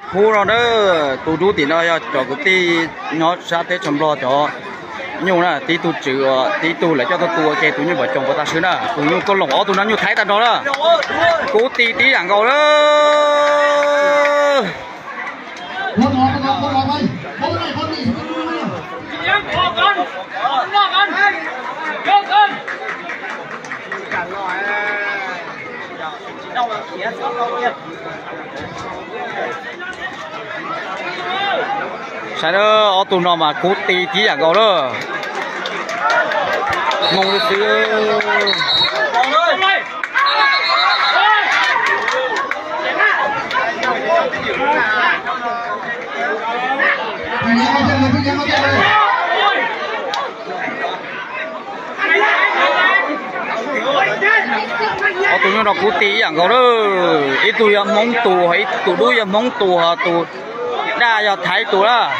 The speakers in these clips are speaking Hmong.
Khub no na, tus dub tim no yog cov kwv tij nyob sab teb chaws Nplog cov nyuj na, tib tug tswv, tib tug lawv coj tuaj tu ua ke tus nyuj npam coos puas tag swb na. Tus nyuj tuaj loom ob tug no nyuj thaiv tag nrho na. Kub ti tib yam nkaus na. Saib na, ob tug no mas kub ti tib yam nkaus lawm. Hmoob xwb. Ob tug nyuj no kub ti ib yam nkaus lawm, ib tug yog Hmoob tus, ib tus dub yog Hmoob tus, ho tus daj yog Thaib tus lawm.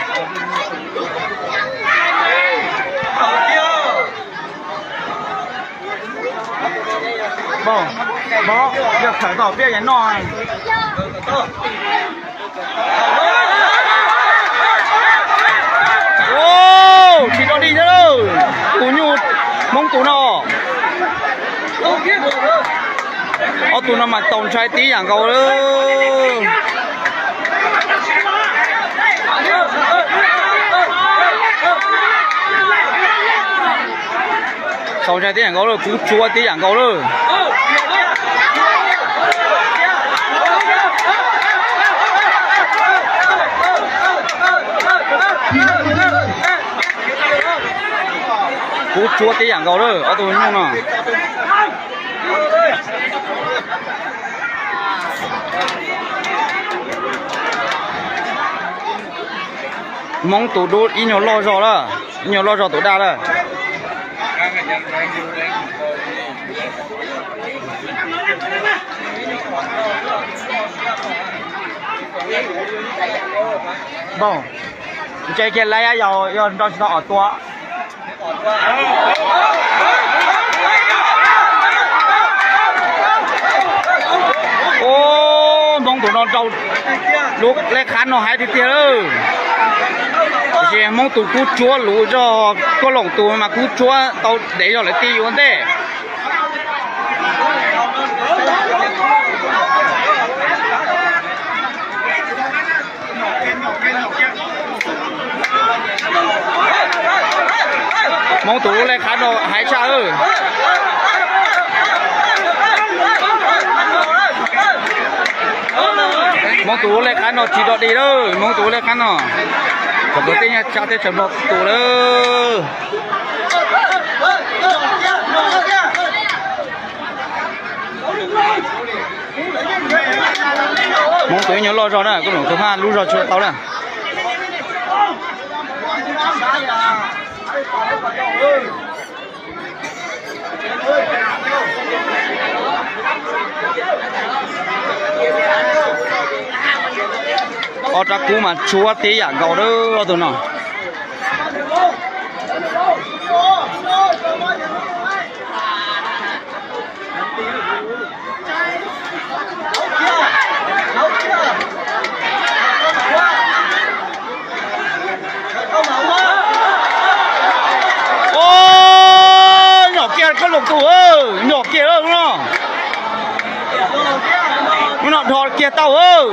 Yog khawm tau peb yeej noj. Tsis dog dig thiab lawm, tus nyuj Hmoob tus no. Ob tug no mas txaus ntshai tib yam nkaus lawm. Txaus ntshai tib yam nkaus lawm, kub tsuab tib yam nkaus lawm. Kub tsuab tib yam nkaus lawm ob tug nyuj no. Hmoob tus dub ib nyuag loj zog lawm, ib nyuag loj zog tus daj lawm. Npau, ntse kiag laib yog nrau tsis tau os tua. Ub, Hmoob tus no nrau lub lej qhab no haib tiag tiag lawm. Tiam sis Hmoob tus kub tsuab luv zog, Koj Loos tus mas kub tsuab tau dev zog lawv tib ua ntej. Hmoob tus lub lej qhab no haib tshaj. Hmoob tus lub lej qhab no tsis dog dig lawm, Hmoob tus lub lej qhab no. Cov kwv tij nyob sab teb chaws Nplog tus lawm. Hmoob tus ib nyuag loj zog na, Koj Loos tus haj lub zog tsis tau na. Ob rab kub mas tsuab tib yam nkaus lawm ob tug no. Ub, nyom kiag Koj Loos tus, nyom kiag lawm no. Ub no dhos kiag tau. Ub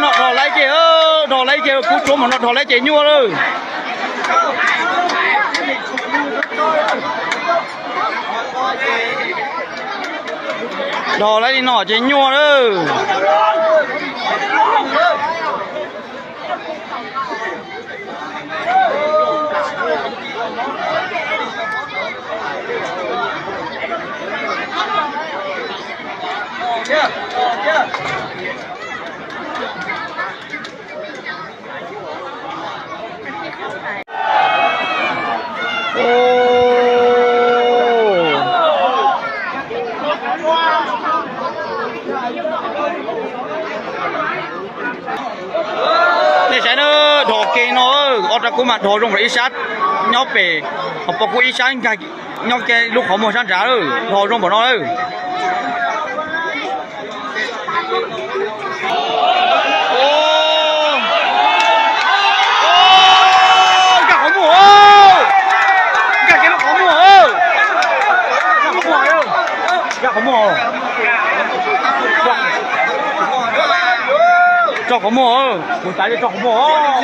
no dhos laib ces, dhos laib ces, kub tsuab mas no dhos laib ces nyuaj lawm. Dhos laib li no ces nyuaj lawm. Nej saib na, dhos kiag no, ob rab kub mas dhos zoo npaum ib sab nyob pem, ho poj kub ib sab nkag nyob kiag lub qhov muag sab nrad, dhos zoo npaum no lawm. Nkag qhov muag, nkag kiag lub qhov muag, nkag qhov muag, nkag qhov muag, tso qhov muag, kuv xav li tso qhov muag.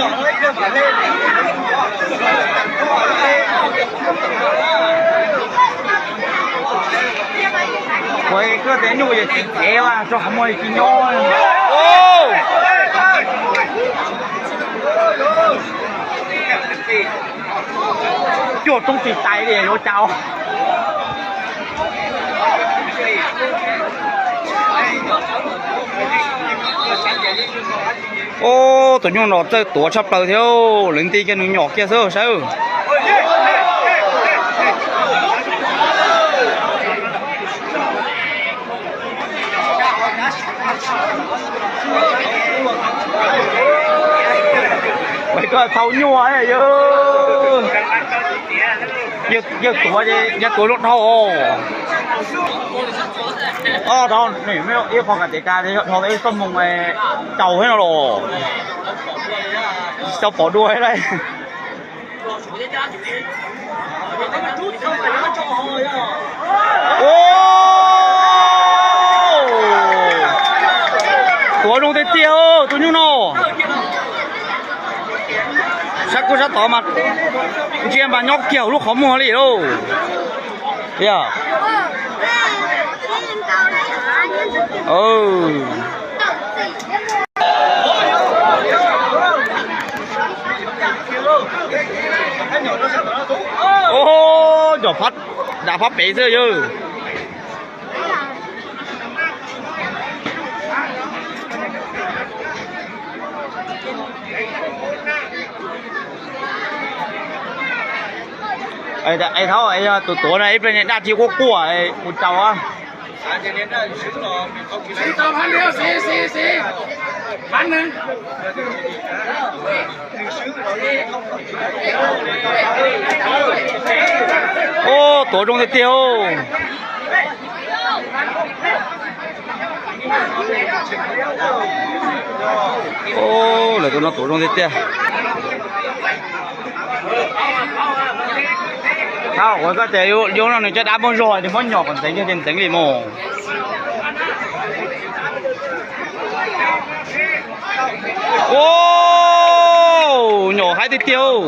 Ua koj tes nyuj yog tsis tsev, tso qhov muag tsis nyob. Cuaj roob tsis tais li yuav cas. Ub, tus nyuj no txawj tuav tshaj plaws thiab, lawv nti kiag nws nyom kiag xwb saib. Koj thau nyuj, yawg tuav, yawg tuav zoo dhau. Ib qho kas tes kas dhau ib txoj moo caus thiab no los, tsis tau pom dua li. Tuav zoo tiag tiag tus nyuj no. Sab kub sab tod mas ntsia mas nyob kiag hauv lub qhov muag li lauj. Ub, cov dav phab pem xwb yawg. Es thaum tus tuav no ib pliag niag daj tsis quaj quaj ua cas. Ub, tuav zoo tiag tiag. Ub, lawv tus no tuav zoo tiag tiag. Thaum ub koj tias yuav no nws caj dab muaj zog, nws muab nyom kom ntxeev kiag ces ntxeev li mus. Ub, nyom haib tiag tiag.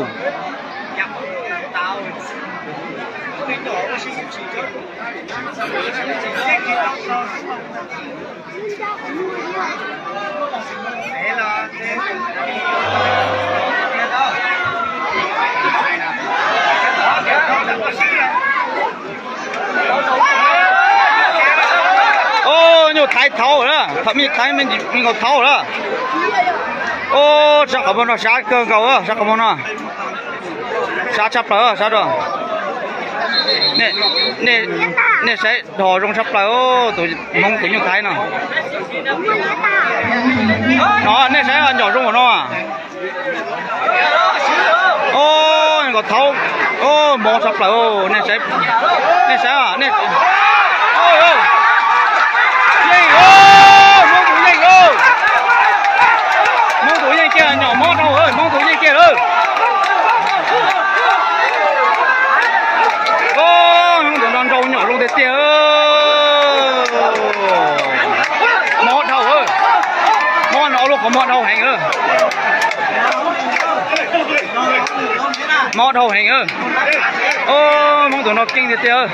Ub, nyuj thaiv thaud lawm, thaiv me nkaus thaud lawm. Ub, sab qhov muag no sab kawg nkaus, sab qhov muag no sab tshaj plaws, sab rau. Nej saib dhos zoo tshaj plaws, tus hmoob tus nyuj thaiv no. No nej saib nyom zoo ua no. Ub, nkaus thaud, mob tshaj plaws, nej saib, nej saib, yeej, hmoob tus yeej, hmoob tus yeej kiag, nyom mob dhau, hmoob tus yeej kiag lawm. Hmoob tus no nrau nyom zoo tiag tiag. Mob dhau, mob no lub qhov muag dhau heev. Mob dhau heev. Hmoob tus no keej tiag tiag.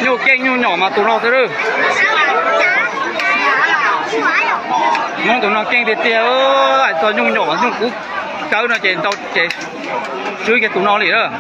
Nyuj keej nyuj nyom mas tus no xwb. Hmoob tus no keej tiag tiag. Hais txog nyuj nyom nyuj kub kawb no ces ntau ces swb kiag tus no li lawm.